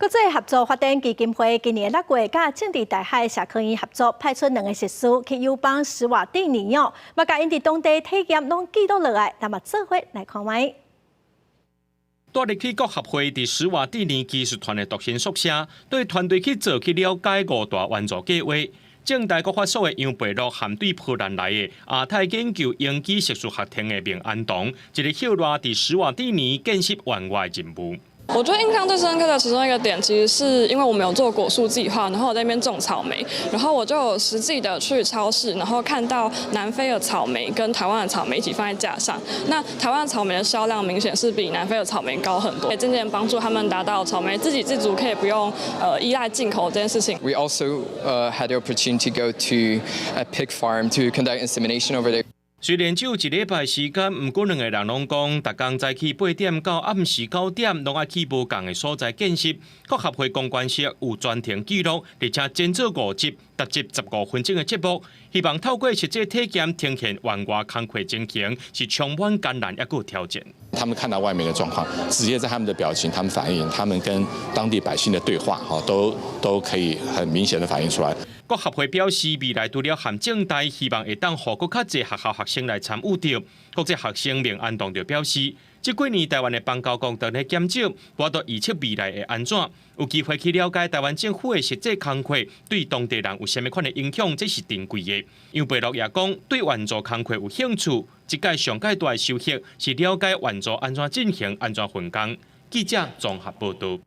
國際合作發展基金會今年6月，佮政治大學社科院合作，派出兩個碩士去友邦史瓦蒂尼哦，嘛共𪜶佇當地體驗攏記錄落來，咱嘛做伙來看覓。帶入去國合會佇史瓦蒂尼技術團的獨身宿舍，對團隊去做去了解五大援助計劃。政大國發所的楊培樂和對波蘭來的亞太研究英語碩士學程的明安堂，一个歇熱佇史瓦蒂尼見習援外任務。我覺得印象最深刻的其中一個點，其實是因為我們有做果樹計劃，然後我在那邊種草莓，然後我就有實際的去超市，然後看到南非的草莓跟台灣的草莓一起放在架上，那台灣的草莓的銷量明顯是比南非的草莓高很多，也漸漸幫助他們達到草莓自給自足，可以不用依賴進口這件事情。 We also had the opportunity to go to a pig farm to conduct insemination over there. 雖然只有一禮拜時間，毋過兩個人攏講，逐工早起8點到暗時9點，攏愛去無仝的所在見習。國合會公關室有專程記錄，而且剪做五集，達至15分鐘的節目，希望透過實際體驗呈現援外工課情形，是充滿艱難抑閣挑戰。他們看到外面的狀況，直接在他們的表情、他們反應、他們跟當地百姓的對話，哈，都可以很明顯的反映出來。國合會表示，未來除了和政大，希望會當予閣較濟學校學生來參與著。國際學生明安堂就表示，這幾年台灣的邦交國當咧減少，無法度預測未來會按怎。有機會去了解台灣政府的實際工課，對當地人有啥物款的影響，這是珍貴的。楊培樂也講，對援助工課有興趣，這屆上蓋大的收穫是了解援助按怎進行、按怎分工。記者綜合報導。